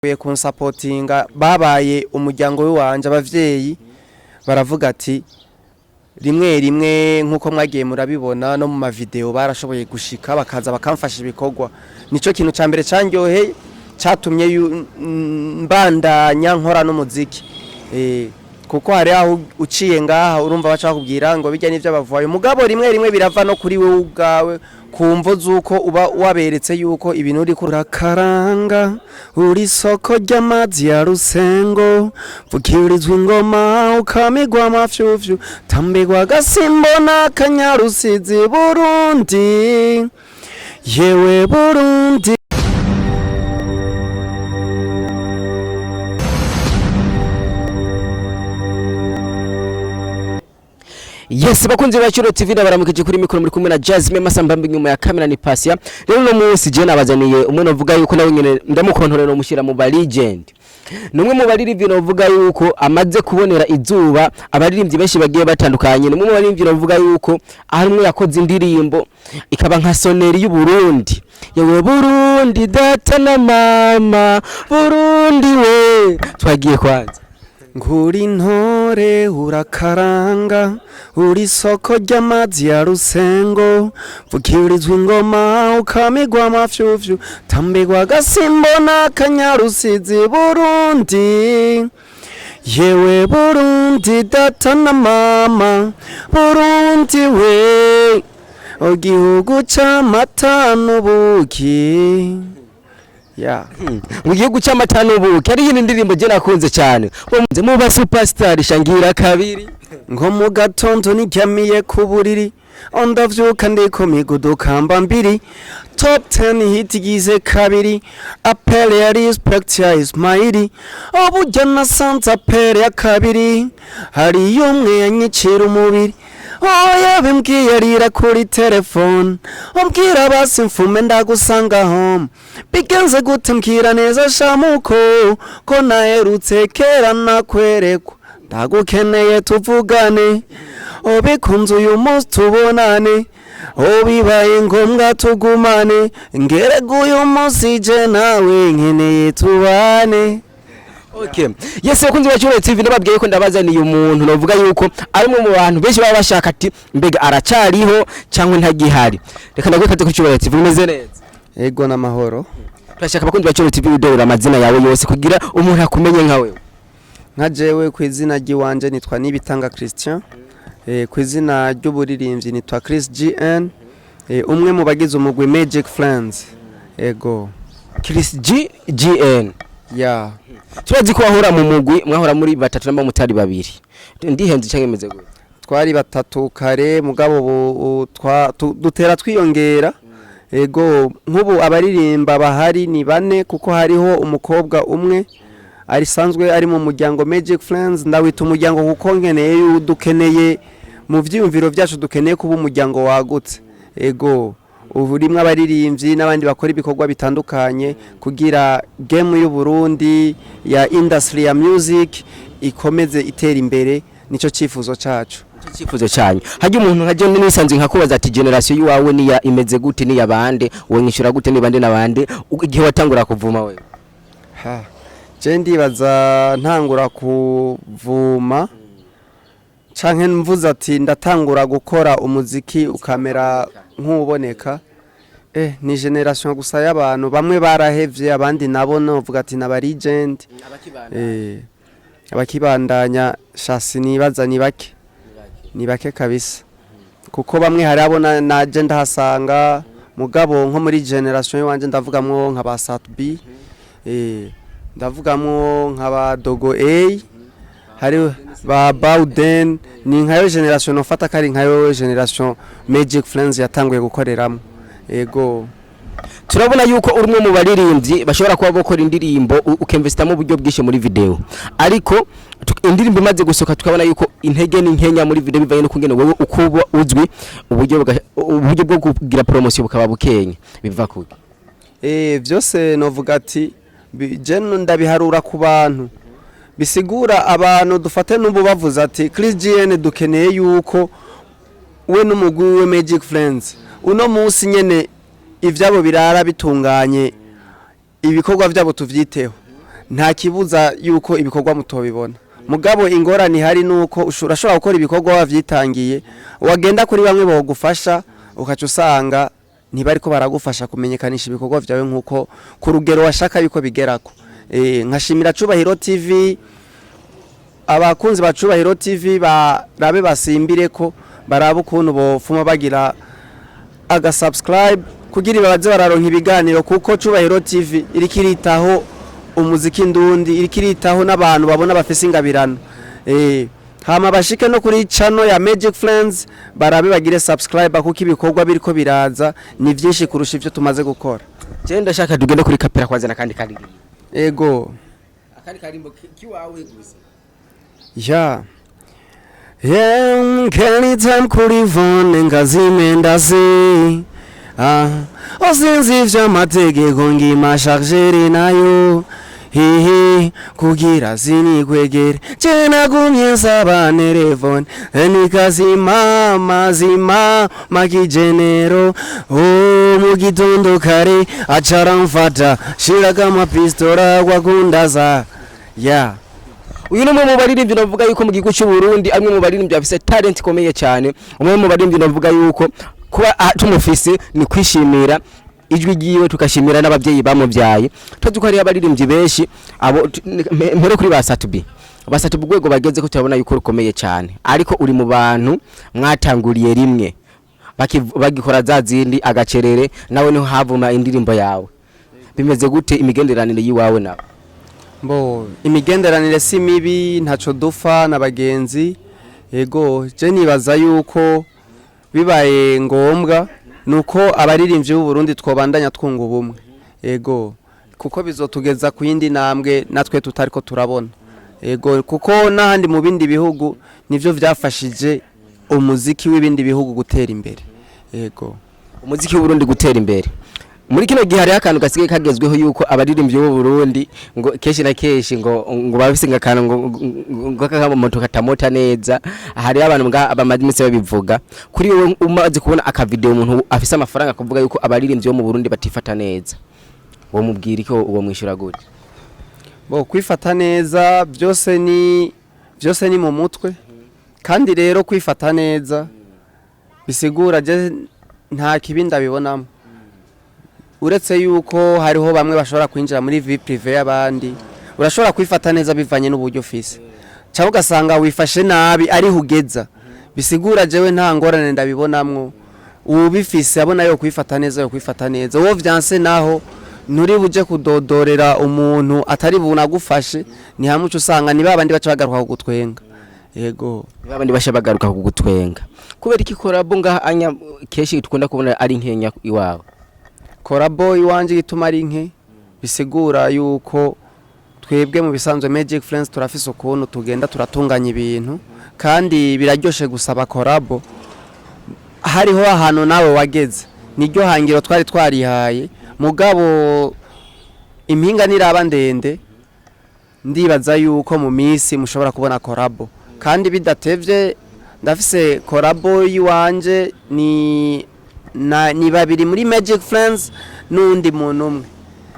Kunsapotinga babaye umuryango wanje, abavyeyi baravuga ati rimwe rimwe, nk'uko mwagiye murabibona no mu mavideo, barashoboye gushika bakaza bakamfasha ibikorwa. Nico kintu ca mbere candyoheye, catumye mbandanya nkora n'umuziki, kuko hari aho uciye ngaha urumva baca bakubwira ngo bijya n'ivyo bavayo, mugabo rimwe rimwe birava no kuri wewe ubwawe, ku mvo z'uko uba waberetse yuko ibintu uriko urakaranga. Uri soko ry'amazi ya Rusengo, vugirizwa ingoma ukamigwa amafyufyu, tambigwa agasimbo n'akanyarusizi. Burundi, yewe Burundi. Yes, bakunzi ba Cyuro TV, ndabaramukije. Kuri mikoro muri kumwe na Jasmine Masamba, inyuma ya kamera ni Pasia. Rero uno munsi je nabazaniye umwe novuga yuko nawe nyene ndamukontorera, no mushyira mu ba legend. Ni umwe mu baririmbyi novuga yuko amaze kubonera izuba abaririmbyi benshi bagiye batandukanye. Ni umwe mu baririmbyi novuga yuko ari umwe yakoze indirimbo ikaba nka sonnerie y'u Burundi. Yewe Burundi, data na mama, Burundi we. Twagiye kwanza. Nguri intore, urakaranga, uri soko ry'amazi ya Rusengo, vugirizwa ingoma ukamigwa amafyufyu, tambigwa agasimbo n'akanyarusizi. Burundi, yewe Burundi, data na mama, Burundi we, igihugu c'amata n'ubuki ya. Mu gihugu cy'amata n'ubuki, ari yindi ndirimbo je nakunze cyane mu ba superstar shangira kabiri. Nko mu gatondo niryamiye ku buriri, ndavyuka ndiko miguduka mbiri, top 10 hit igize kabiri, appel ya respect ya Ismaili. Uburyo nasanze appel ya kabiri, hariyo umwe yanyicira umubiri. Oh, yabimbwiye arira kuri telefone, umbwira basi mfume ndagusanga home. Bigenze gute? Mbwira neza shamuko ko naherutse kera nakwerekwa. Ndagukeneye tuvugane, ubikunze uyu munsi tubonane, ubibaye ngombwa tugumane. Ngerega uyu munsi je nawe nkeneye tubane. Okay. Yes, bakunzi ba Cyuro TV, nababwiye ko ndabazaniye umuntu novuga yuko ari umwe mu bantu benshi baba bashaka ati mbega aracariho cyangwa ntagihari. Reka ndaguhe ikaze ku Cyuro TV, umeze neza? Ego, n'amahoro. Turashaka abakunzi ba Cyuro TV udorera amazina yawe yose kugira umuntu akumenye nka wewe. Nka jewe ku izina ry'iwanje nitwa Nibitanga Christian, ku izina ry'uburirimbyi nitwa Chris GN, umwe mu bagize umugwi Magic Friends, ego. Chris G GN. Ya. Turazi ko wahora mu mugwi, mwahora muri batatu namba mutari babiri. Ndihenze cyangwa imeze gute? Twari batatu kare, mugabo ubu dutera twiyongera. Ego, nk'ubu abaririmba bahari ni bane, kuko hariho umukobwa umwe arisanzwe ari mu muryango Magic Friends. Ndawita umuryango kuko nkeneye dukeneye mu vyiyumviro byacu, dukeneye kuba umuryango wagutse. Ego, ubu rimwe abaririmbyi n'abandi bakora ibikorwa bitandukanye kugira game y'u Burundi ya industry ya music ikomeze itera imbere, nico cifuzo cacu. Icyo cyifuzo cyanyu. Hajya umuntu nka je nisanzwe nkakubaza ati generation yiwawe niya imeze gute, niya bande, wowe nyishura gute, ni bande na bande igihe watangura kuvuma wewe? Ha. Je ndibaza ntangura kuvuma canke mvuze ati ndatangura gukora umuziki ukamera nk'uboneka, ni generation gusa y'abantu bamwe barahevye, abandi nabo novuga ati naba legend, abakibandanya shasi nibaza ni bake, ni bake kabisa, kuko bamwe hari abo naje ndahasanga. Mugabo nko muri generation yiwanje ndavugamwo nka ba Sat B, ndavugamwo nka ba Dogo A, hari ba Bowden. Ni nkayo generation nofata ko ari nkayo generation Magic Friends yatanguye gukoreramo, ego. Turabona yuko uri umwe mu baririmbyi bashobora kuba bakora indirimbo ukemvestamo uburyo bwinshi muri video, ariko indirimbo imaze gusohoka tukabona yuko intege ni nkenya muri video, bivanye no kungene wewe uko uba uzwi, uburyo bwo kugira promotion bukaba bukenya. Biva kuki? Vyose novuga ati je ndabiharura ku bantu, bisigura abantu dufate n'ubu bavuze ati Chris GN dukeneye yuko we n'umugwi we Magic Friends uno munsi nyene ivyabo birara bitunganye, ibikorwa vyabo tuvyiteho. Nta kibuza yuko ibikorwa mutobibona, mugabo ingorane ihari nuko urashobora gukora ibikorwa wavyitangiye, wagenda kuri bamwe bogufasha, ukaca usanga ntibariko baragufasha kumenyekanisha ibikorwa vyawe nkuko ku rugero washaka yuko bigerako. Nkashimira Cubahiro TV. Abakunzi ba Cubahiro TV barabe basimbireko, barabe ukuntu bofuma bagira aga subscribe kugira baze bararonka ibiganiro, kuko Cubahiro TV iriko iritaho umuziki ndundi, iriko iritaho n'abantu babona bafise ingabirano. Hama bashike no kuri channel ya Magic Friends, barabe bagire subscribe, kuko ibikorwa biriko biraza ni vyinshi kurusha ivyo tumaze gukora. Je ndashaka tugende kuri kapera kwanza na kandi karirimbo. Ego. Akandi karimbo kiwawe gusa. Ya. Yeah, anytime kuri phone ngazime ndazi. Ah, osinzi vy'amategeko ngima chargeur nayo. Hihi, kugira sinikwegere. Je nagumye nsaba telefone. Nikazima mazima makijenero. Oh, mu gitondo kare acaramfata. Shira kama pistora kwakundaza. Yeah. Uyu ni umwe mu baririmbyi navuga yuko mu gihugu cy'u Burundi, amwe mu baririmbyi bafise talent ikomeye cyane, umwe mu baririmbyi navuga yuko kuba tumufise ni kwishimira ijwi ryiwe, tukashimira n'ababyeyi bamubyaye. Tuzi ko hariho abaririmbyi benshi abo mpere kuri ba Sat-B. Ba Sat-B urwego bageze ko turabona yuko rukomeye cyane, ariko uri mu bantu mwatanguriye rimwe bagikora za zindi agacerere, nawe niho havuma indirimbo yawe. Bimeze gute imigenderanire yiwawe nawe? Mbo imigenderanire si mibi, ntaco dufa na bagenzi. Ego, je nibaza yuko bibaye ngombwa nuko abaririmbyi b'u Burundi twobandanya twunga ubumwe. Ego, kuko bizotugeza ku yindi ntambwe natwe tutariko turabona. Ego, kuko n'ahandi mu bindi bihugu nivyo vyafashije umuziki w'ibindi bihugu gutera imbere. Ego. Umuziki w'Uburundi gutera imbere muri kino gihe, hariho akantu gasigaye kagezweho yuko abaririmbyi b'u Burundi ngo kenshi na kenshi ngo bafise akantu ngo kakamoto katamota neza. Hariho abantu mbwa bamaze iminsi babivuga. Kuri wowe, umaze kubona akavideo, umuntu afise amafaranga kuvuga yuko abaririmbyi bo mu Burundi batifata neza, wo mubwira iki? Uwo mwishura gute? Bo kwifata neza byose ni mu mutwe. Kandi rero kwifata neza bisigura, je nta kibi ndabibonamo, uretse yuko hariho bamwe bashobora kwinjira muri vie privée y'abandi. Urashobora kwifata neza bivanye n'uburyo ufise, cyangwa ugasanga wifashe nabi ariho ugeza. Bisigura jewe nta ngorane ndabibonamwo. Ubifise abona yo kwifata neza, yo kwifata neza. Uwo vyanse naho nturi buje kudodorera umuntu atari bunagufashe. Ni hamwe uca usanga ni babandi baca bagaruka kugutwenga. Yego. Babandi basha bagaruka kugutwenga. Kubera iki collabo ngaha anya kenshi dukunda kubona ari nkenya iwawe? Collabo iwanje gituma ari nke, bisigura yuko twebwe mu bisanzwe Magic Friends turafise ukuntu tugenda turatunganya ibintu, kandi biraryoshe gusaba collabo hariho ahantu nawe wageze. Niryo hangiro twari twarihaye, mugabo impinga niraba ndende. Ndibaza yuko mu minsi mushobora kubona collabo, kandi bidatevye ndafise collabo yiwanje, ni babiri muri Magic Friends n'undi muntu umwe.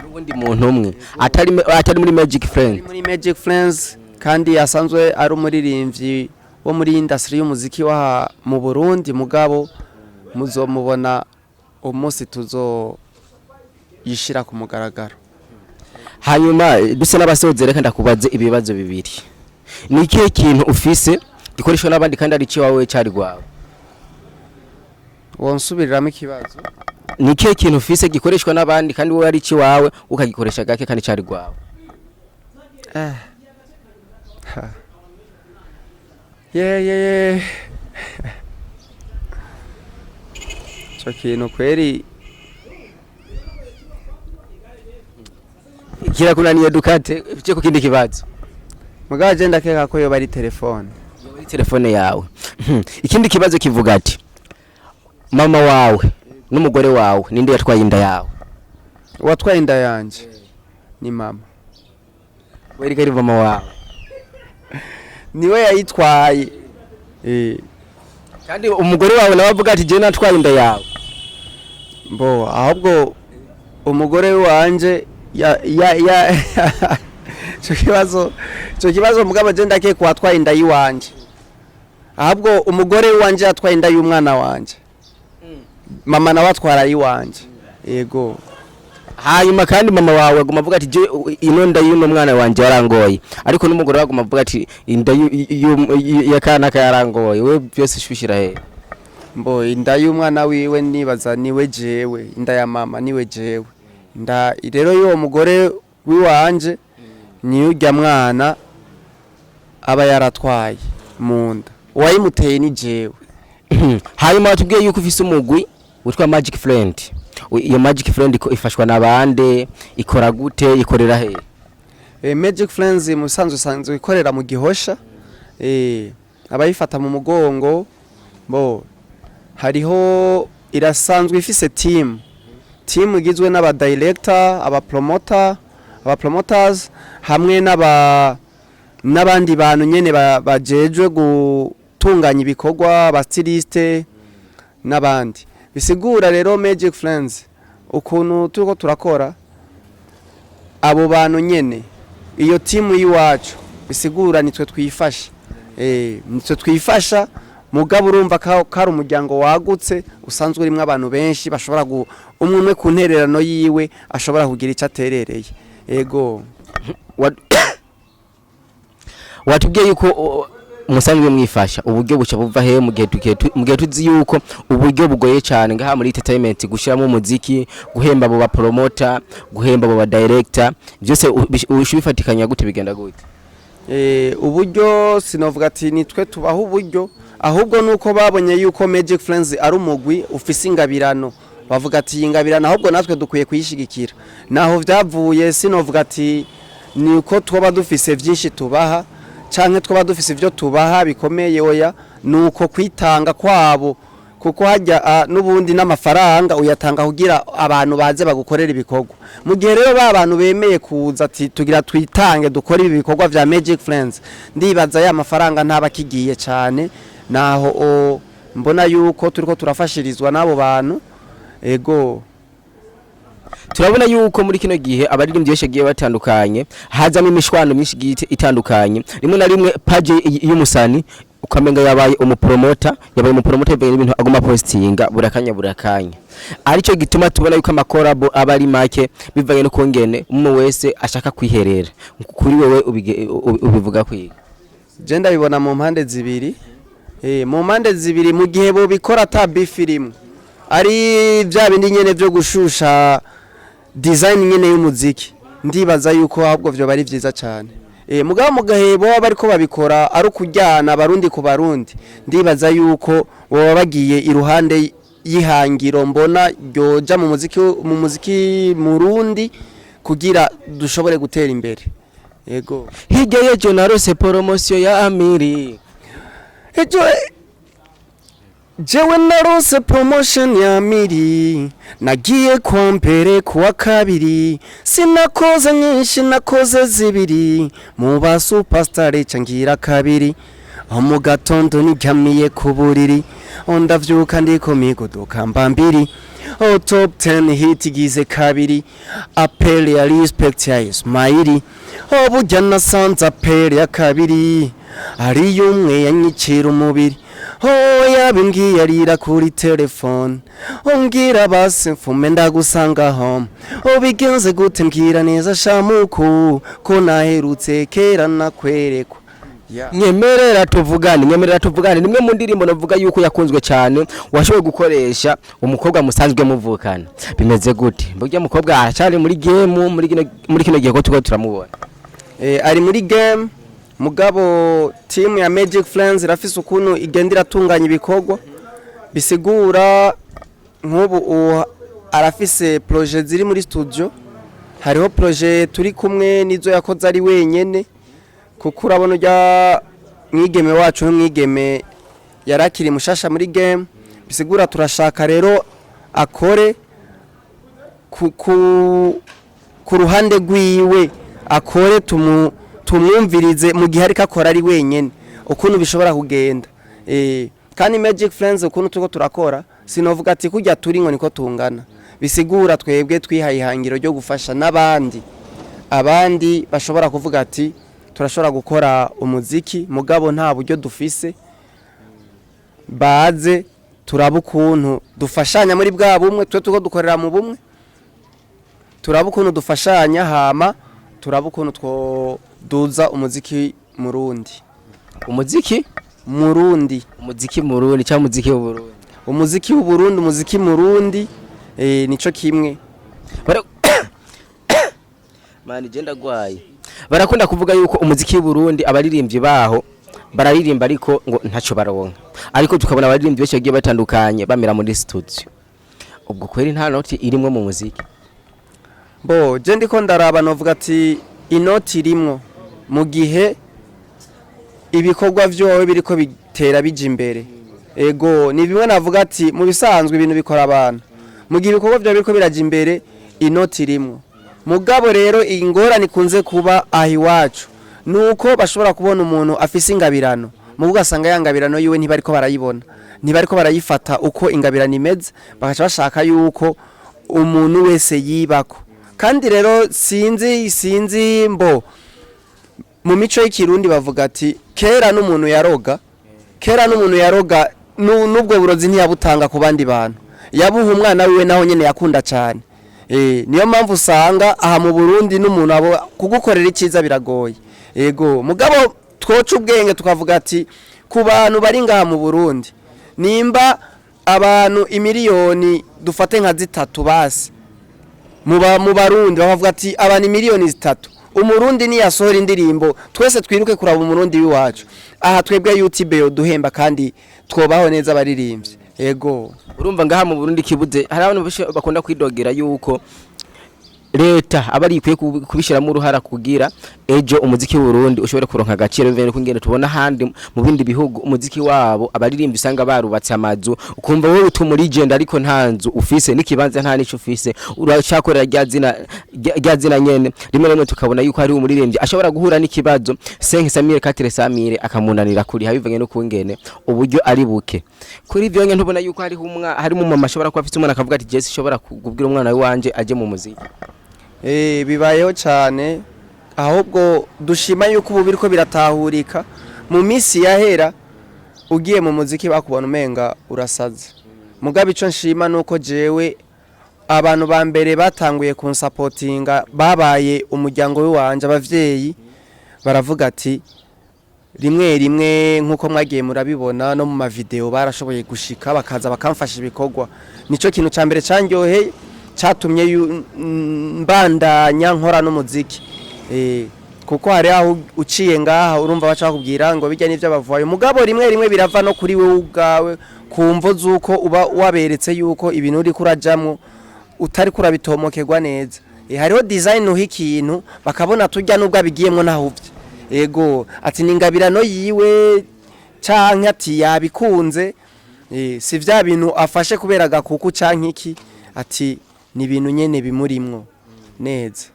N'ubundi muntu umwe atari muri Magic Friends? Muri Magic Friends, kandi asanzwe ari umuririmbyi wo muri industry y'umuziki wa mu Burundi, mugabo muzomubona umunsi tuzo yishira ku mugaragaro. Hanyuma dusa n'abasoze, reka ndakubaze ibibazo bibiri. Ni ikihe kintu ufise gikoreshwa n'abandi kandi ari iwawe cari gwawe? Wonsubiriramo ikibazo? Ni ikihe kintu ufise gikoreshwa n'abandi kandi wowe ari iwawe, ukagikoresha gake kandi cari gwawe? Eh. Ha. Ye ye ye. Ico kintu kweri. Kirakunaniye? Dukate cyo ku kindi kibazo. Mugabo je ndakeka ko yoba ari telefone. Yoba ari telefone yawe. Ikindi kibazo kivuga ati mama wawe n'umugore wawe, ninde yatwaye inda yawe? Uwatwaye inda yanje ni mama. Wereka ari mama wawe? Niwe yayitwaye. Eh. Kandi umugore wawe nawe avuga ati je natwaye inda yawe. Mbo ahubwo umugore wanje ya ya ya Ico kibazo mugabo je ndakeye kuwatwaye inda yiwanje, ahubwo umugore wanje yatwaye inda y'umwana wanje, mama nawe atwara yiwanje, yego. Hanyuma kandi mama wawe aguma avuga ati: "Je ino nda y'uno mwana wanje yarangoye", ariko n'umugore we aguma avuga ati: "Inda ya kanaka yarangoye." We byose shubishira he? Mbo inda y'umwana wiwe nibaza niwe jewe, inda ya mama niwe jewe, inda rero y'uwo mugore wiwanje niyo urya mwana aba yaratwaye mu nda, uwayimuteye ni jewe. Hanyuma watubwiye yuko ufise umugwi witwa Magic Friend. Iyo Magic Friend ifashwa na bande? Ikora gute? Ikorera he? Magic Friends musanzwe sanzwe ikorera mu Gihosha. Abayifata mu mugongo bo hariho, irasanzwe ifise team igizwe n'aba director, aba promoter, aba promoters hamwe n'abandi bantu nyene bajejwe gutunganya ibikorwa, aba styliste n'abandi. Bisigura rero Magic Friends ukuntu turiko turakora, abo bantu nyene, iyo timu y'iwacu, bisigura nitwe twifasha, nitwe twifasha. Mugabo urumva ko ari umuryango wagutse usanzwe urimo abantu benshi bashobora umwe umwe ku ntererano yiwe ashobora kugira icyo aterereye, ego. Watubwiye yuko musanzwe mwifasha. Uburyo buca buva he mu gihe tuzi yuko uburyo bugoye cyane ngaha muri entertainment, gushiramo umuziki, guhemba abo ba promoter, guhemba abo ba director, byose ubifatikanya gute? Bigenda gute? Uburyo sinovuga ati nitwe tubaho uburyo, ahubwo nuko babonye yuko Magic Friends ari umugwi ufise ingabirano, bavuga ati iyi ngabirano ahubwo natwe dukwiye kuyishigikira. Naho vyavuye, sinovuga ati ni uko twaba dufise vyinshi tubaha canke twaba dufise ivyo tubaha bikomeye, oya, nuko kwitanga kwabo, kuko hajya n'ubundi n'amafaranga uyatanga kugira abantu baze bagukorera ibikorwa. Mu gihe rero ba bantu bemeye kuza ati tugira twitange dukore ibi bikorwa vya Magic Friends, ndibaza ya mafaranga ntaba akigiye cyane. Naho mbona yuko turiko turafashirizwa n'abo bantu, ego. Turabona yuko muri kino gihe abaririmbyi benshi bagiye batandukanye, hazamo imishwano myinshi igiye itandukanye. Rimwe na rimwe page y'umusani ukamenga yabaye umupromota, yabaye umupromota bivanye n'ibintu aguma postinga burakanya burakanya. Aricyo gituma tubona yuko ama collabo aba ari make bivanye no kongene umwe wese ashaka kwiherera. Kuri wewe ubivuga kwiga? Je ndabibona mu mpande zibiri, mu mpande zibiri. Mu gihe bobikora ata beef irimwo, ari bya bindi nyene vyo gushusha design nyene y'umuziki, ndibaza yuko ahubwo vyo ari vyiza cyane. Mugabo mu gahe boba bariko babikora ari ukuryana abarundi ku barundi, ndibaza yuko boba bagiye iruhande y'ihangiro mbona ryoja mu muziki murundi kugira dushobore gutera imbere, yego. Hirya y'ejo narose promotion ya Amiri. Ejo jewe narose promotion ya miri, nagiye kwa mbere kuwa kabiri, sinakoze nyinshi, nakoze zibiri, mu ba superstar cangira kabiri. Aho mu gatondo niryamiye ku buriri, ndavyuka ndiko migodoka mbambiri. Oh, top 10 hit igize kabiri, appel ya respect ya Ismaili. Oh, burya nasanze appel ya kabiri ariyo umwe yanyicira umubiri. Oh, yabimbwiye arira kuri telefone, umbwira basi mfume ndagusanga home. Oh, bigenze gute? Mbwira neza shamuku ko naherutse kera nakwerekwa. Yeah. Nyemerera tuvugane, nyemerera tuvugane nimwe mu ndirimbo navuga yuko yakunzwe cyane, washoboye gukoresha umukobwa musanzwe muvukana. Bimeze gute? Burya mukobwa aracyari muri game muri kino gihe ko tuko turamubona? Ari muri game, mugabo team ya Magic Friends irafise ukuntu igenda iratunganya ibikorwa. Bisigura nk'ubu arafise projet ziri muri studio, hariho projet turi kumwe nizo yakoze ari wenyene, kuko urabona urya mwigeme wacu n'umwigeme yarakiri mushasha muri game. Bisigura turashaka rero akore ku ruhande rwiwe, akore tumwumvirize mu gihe ariko akora ari wenyene ukuntu bishobora kugenda. Kandi Magic Friends ukuntu turiko turakora, sinovuga ati kurya turi ngo niko tungana. Bisigura twebwe twihaye ihangiro ryo gufasha n'abandi. Abandi bashobora kuvuga ati turashobora gukora umuziki, mugabo nta buryo dufise, baze turaba ukuntu dufashanya muri bwa bumwe. Twe tuko dukorera mu bumwe, turaba ukuntu dufashanya, hama turaba ukuntu twoduza umuziki murundi. Umuziki? Murundi. Umuziki murundi cyangwa umuziki w'Uburundi? Umuziki w'Uburundi, umuziki murundi, nico kimwe. Mani je ndagwaye. Barakunda kuvuga yuko umuziki w'Uburundi, abaririmbyi baho bararirimba ariko ngo ntaco baronka, ariko tukabona abaririmbyi benshi bagiye batandukanye bamera muri studio. Ubwo kweri nta noti irimwo mu muziki? Bo je ndiko ndaraba, novuga ati inoti irimwo mu gihe ibikorwa vyowe biriko bitera bija imbere. Ego, ni bimwe navuga ati mu bisanzwe ibintu bikora abantu. Mu gihe ibikorwa vyawe biriko biraja imbere, inoti irimwo. Mugabo rero ingorane ikunze kuba aha iwacu nuko bashobora kubona umuntu afise ingabirano, mugo ugasanga ya ngabirano yiwe ntibariko barayibona, ntibariko barayifata uko ingabirano imeze, bagaca bashaka yuko umuntu wese yibako. Kandi rero sinzi mbo mu mico y'Ikirundi bavuga ati kera n'umuntu yaroga n'ubwo burozi ntiyabutanga ku bandi bantu, yabuha umwana wiwe, naho nyene yakunda cyane. Niyo mpamvu usanga aha mu Burundi n'umuntu abo kugukorera icyiza biragoye. Ego, mugabo twoca ubwenge tukavuga ati ku bantu bari ngaha mu Burundi, nimba abantu imiliyoni dufate nka 3 basi mu Barundi, bakavuga ati abantu imiliyoni 3, Umurundi niyasohora indirimbo twese twiruke kuraba Umurundi w'iwacu. Aha twebwe YouTube yoduhemba kandi twobaho neza abaririmbyi. Ego. Urumva ngaha mu Burundi kibuze, hari abantu benshi bakunda kwidogera yuko leta aba ari ikwiye kubishyiramo uruhara kugira ejo umuziki w'Uburundi ushobore kuronka agaciro, bivanye n'uko ingene tubona ahandi mu bindi bihugu umuziki wabo, abaririmbyi usanga barubatse amazu, ukumva wowe utuma legend ariko nta nzu ufise, n'ikibanza nta nico ufise, uracakorera rya zina nyene. Rimwe na rimwe tukabona yuko hari umuririmbyi ashobora guhura n'ikibazo, 500 mille, 400 mille akamunanira kuriha bivanye n'ukungene uburyo ari buke. Kuri ivyo nyene ntubona yuko hariho harimo umumama ashobora kuba afite umwana akavuga ati jesi ishobora kubwira umwana wanje aje mu muziki? Bibayeho cyane, ahubwo dushima yuko ubu biriko biratahurika. Mu minsi yahera ugiye mu muziki bakubona umenga urasaze. Mugabo ico nshima nuko jewe abantu ba mbere batanguye kunsapotinga babaye umuryango wanje, abavyeyi baravuga ati rimwe rimwe, nkuko mwagiye murabibona no mu mavideo, barashoboye gushika bakaza bakamfasha ibikorwa. Nico kintu ca mbere candyoheye, catumye mbandanya nkora n'umuziki, kuko hari aho uciye ngaha urumva baca bakubwira ngo bijya n'ivyo bavuye. Mugabo rimwe rimwe birava no kuri wewe ubwawe, ku mvo z'uko uba waberetse yuko ibintu uriko urajamwo utari kurabitomokerwa neza. Hariho design uha ikintu bakabona turya nubwo abigiyemwo ntahuvye. Ego, ati ni ingabirano yiwe canke ati yabikunze, si vya bintu afashe kubera agakuku canke iki, ati ni ibintu nyene bimurimwo neza.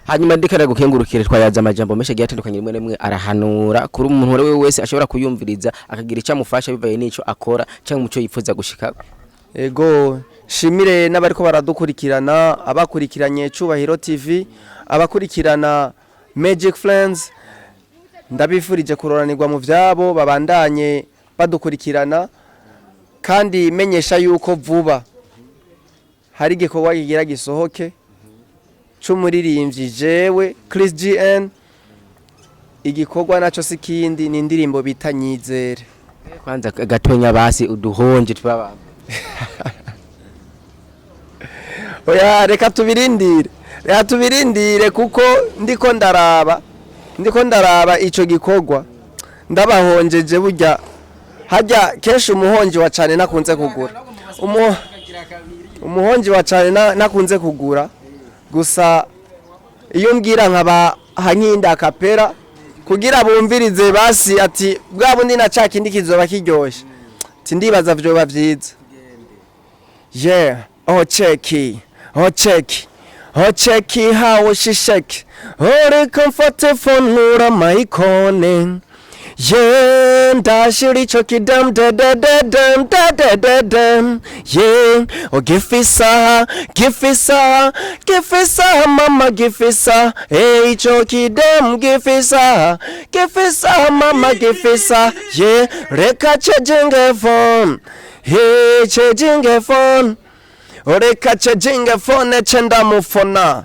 Hanyuma ndikara gukengurukire, twayaza amajambo menshi agiye atandukanye, rimwe rimwe arahanura kuri umuntu uwo ari we wese ashobora kuyumviriza akagira icyo amufasha bivaye n'ico akora cyangwa umuco yifuza gushika. Ego, shimire n'abariko baradukurikirana, abakurikiranye Cubahiro TV, abakurikirana Magic Friends, ndabifurije kuroranirwa mu vyabo, babandanye badukurikirana, kandi menyesha yuko vuba hari igikorwa kigira gisohoke c'umuririmbyi jewe Chris GN. Igikorwa naco si kindi, ni indirimbo bita Nyizere. Kwanza gatonya basi uduhonje twaba. Oya, reka tubirindire, reka tubirindire, kuko ndiko ndaraba ico gikorwa ndabahonjeje. Burya hajya kenshi umuhonji wa cane nakunze kugura. Umuhonji wa cane nakunze kugura gusa iyo mbwira nkaba hankinda akapera kugira bumvirize basi ati bwa bundi na ca kindi kizoba kiryoshe, ati ndibaza vyoba vyiza. Yeah, oh checky, oh checky, oh checky how she shake. Oh, comfortable nkura mayikone. Ye, ndashira ico kidam de de de dem de de de dem. Ye, oh, gifisa, gifisa, gifisa, mama gifisa. Hey, ico kidem gifisa, gifisa, mama gifisa. Ye, reka chejinge phone. Hey, chejinge phone. Reka chejinge phone chenda mufona.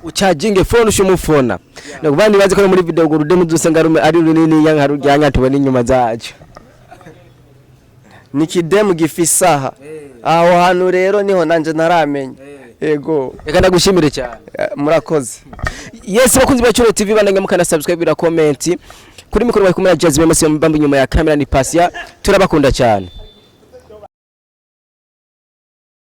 Uchajinge phone ushumufona. Nakuba nibaze ko muri video ngo rudemu dusenga rume ari runini yanka rujyanya tubona inyuma zacu. Ni kidemu gifisaha. Aho hantu rero niho nanje ntaramenya. Yego. Reka ndagushimire cyane. Murakoze. Yes, bakunzi ba Cyuro TV, bandanya mukana subscribe na comment. Kuri mikoro bari kumwe na Jazz Mema Mbambi, nyuma ya kamera ni Pasia. Turabakunda cyane.